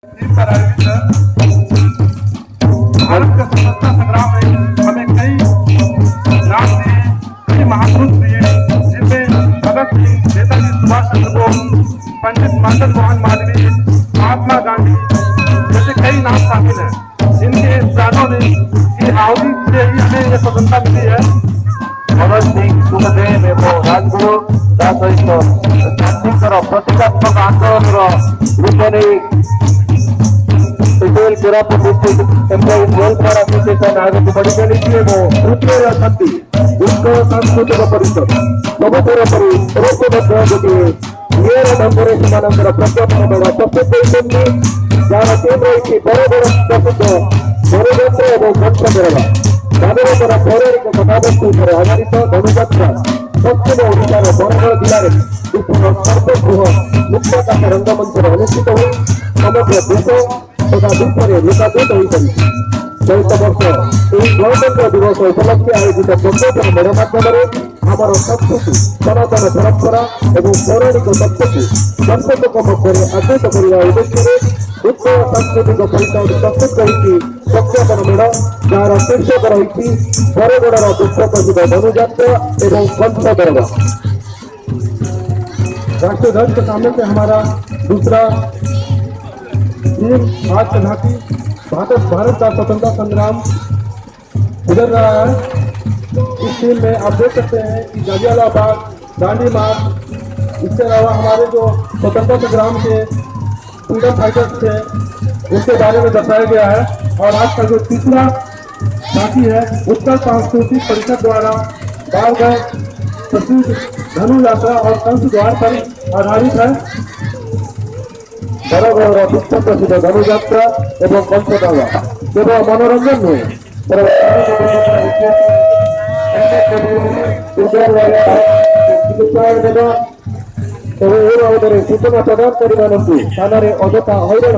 Theme पर आयोजित है। भारत के स्वतंत्रता संग्राम में हमें कई नाम दिए, कई महापुरुष दिए, जिनमें भगत सिंह, नेताजी सुभाष चंद्र बोस, पंडित मदन मोहन मालवीय, महात्मा गांधी जैसे कई नाम शामिल हैं। इनके प्राणों ने की आहुति से ही हमें ये स्वतंत्रता मिली है। ଭଗତ ସିଂ, ସୁଖଦେବ ଏବଂ ରାଜଗୁରୁ, ତା ସହିତ ଗାନ୍ଧୀଙ୍କର ପ୍ରତୀକାତ୍ମକ ଆନ୍ଦୋଳନର ରୂପ ନେଇ ଟିଟୋଲ Koraput district employees welfare association ଆଗକୁ ବଢି ଚାଲିଛି ଏବଂ ତୃତୀୟରେ ଅଛନ୍ତି ଉତ୍କଳ ସାଂସ୍କୃତିକ ପରିଷଦ। ସବୁଥର ପରି ଏବର୍ଷ ମଧ୍ୟ ଗୋଟିଏ ନିଆରା ଢଙ୍ଗରେ ସେମାନଙ୍କର ପ୍ରଜ୍ଞାପନ ମେଢ଼ ପ୍ରସ୍ତୁତ କରିଛନ୍ତି, ଯାହାର ଥିମ୍ ରହିଛି ବରଗଡ଼ ପ୍ରସିଦ୍ଧ ଧନୁଯାତ୍ରା ଏବଂ କଂସ ଦରବା। ଭାଗବତର ପୌରାଣିକ କଥାବସ୍ତୁ ଉପରେ ଆଧାରିତ ଧନୁଯାତ୍ରା ପଶ୍ଚିମ ଓଡ଼ିଶାର ବରଗଡ଼ ଜିଲ୍ଲାରେ ବିଶ୍ୱର ସର୍ବବୃହତ୍ ମୁକ୍ତାକାଶ ରଙ୍ଗମଞ୍ଚରେ ଅନୁଷ୍ଠିତ ହୋଇ ସମଗ୍ର ଦେଶ ତଥା ବିଶ୍ୱରେ ଲୋକାଦୃତ ହୋଇପାରିଛି। ଚଳିତ ବର୍ଷ ଏହି ଗଣତନ୍ତ୍ର ଦିବସ ଉପଲକ୍ଷେ ଆୟୋଜିତ ପ୍ରଜ୍ଞାପନ ମେଢ଼ ମାଧ୍ୟମରେ ଆମର ସଂସ୍କୃତି, ସନାତନ ପରମ୍ପରା ଏବଂ ପୌରାଣିକ ତତ୍ତ୍ୱକୁ ଦର୍ଶକଙ୍କ ମଧ୍ୟରେ ଆଦୃତ କରିବା ଉଦ୍ଦେଶ୍ୟରେ ଉତ୍କଳ ସାଂସ୍କୃତିକ ପରିଷଦ ପ୍ରସ୍ତୁତ କରିଛି ପ୍ରଜ୍ଞାପନ ମେଢ଼, ଯାହାର ଶୀର୍ଷକ ରହିଛି ବରଗଡ଼ର ବିଶ୍ୱ ପ୍ରସିଦ୍ଧ ଧନୁଯାତ୍ରା ଏବଂ କଂସ ଦରବା। राष्ट्रीय ध्वज के सामने से हमारा दूसरा थीम आज का झांकी भारत भारत का स्वतंत्रता संग्राम गुजर रहा है। इस थीम में आप देख सकते हैं कि जलियांवाला बाग, दांडी मार्च, इसके अलावा हमारे जो स्वतंत्रता संग्राम के फ्रीडम फाइटर्स थे, उनके बारे में दर्शाया गया है। और आज का जो तीसरा झांकी है, उत्कल सांस्कृतिक परिषद द्वारा बार प्रसिद्ध धनु यात्रा और कंस द्वार पर आधारित है। ବରଗଡ଼ର ବିଶ୍ୱ ପ୍ରସିଦ୍ଧ ଧନୁଯାତ୍ରା ଏବଂ କଂସ ଦରବା କେବଳ ମନୋରଞ୍ଜନ ନୁହେଁ, ବରଂ ଚିକିତ୍ସାଳୟ ଦେବା ଏବଂ ଏ ବାବଦରେ ସୂଚନା ପ୍ରଦାନକାରୀମାନଙ୍କୁ ଥାନାରେ ଅଯଥା ହଇରାଣ